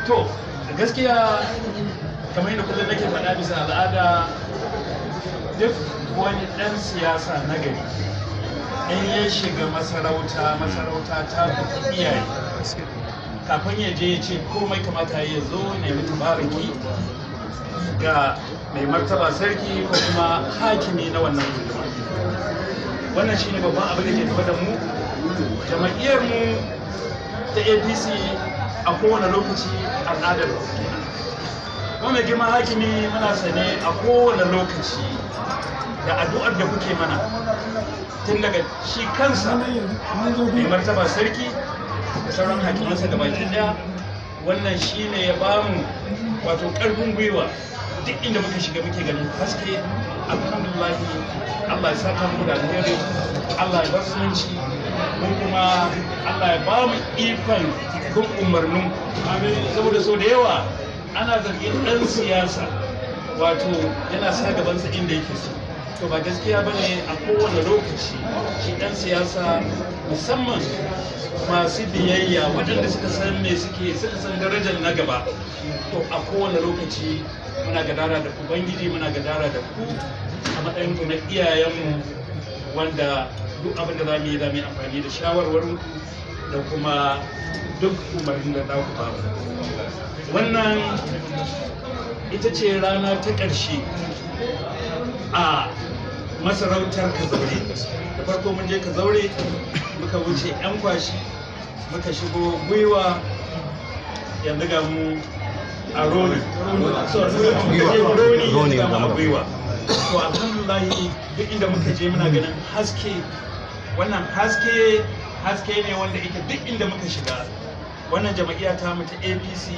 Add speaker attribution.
Speaker 1: To, gaskiya kamar yadda kullum nake faɗa bisa al'ada, duk wani ɗan siyasa na gari in ya shiga masarauta, masarauta ta fi iyaye. Kafin ya je ya ce komai, kamata ya zo nemi tabaraki ga mai martaba sarki ko kuma hakimi na wannan gunduma. Wannan shine babban abin da ke tafe da mu. Jama'iyyar mu ta APC a kowane lokaci al'adar kenan. Kuma mai girma hakimi, muna sane a kowane lokaci da addu'ar da kuke mana, tun daga shi kansa mai martaba sarki da sauran hakimansa da baki daya. Wannan shine ya bamu wato karfin gwiwa, duk inda muka shiga muke ganin haske. Alhamdulillah, Allah ya saka mu da alheri, Allah ya bar zumunci, mu kuma Allah ya ba mu ikon bin umarnin. Saboda sau da yawa ana zargin ɗan siyasa, wato yana sa gabansa inda yake so. To, ba gaskiya ba ne. A kowane lokaci shi ɗan siyasa, musamman masu biyayya, waɗanda suka san me suke, suka san darajar na gaba, to a kowane lokaci muna gadara da Ubangiji, muna gadara da ku a matsayin ku na iyayenmu, wanda duk abin da za mu yi, za mu yi amfani da shawarwarinku da kuma duk umarnin da za ku ba mu. Wannan ita ce rana ta ƙarshe a masarautar Kazaure. Da farko mun je Kazaure, muka wuce Yan Kwashi, muka shigo Gwiwa, yanzu ga mu a Roni. So muka je Roni, yanzu ga mu a Gwiwa. To, alhamdulillah, duk inda muka je muna ganin haske. Wannan haske, haske ne wanda ita duk inda muka shiga wannan jama'iyya ta mu ta APC.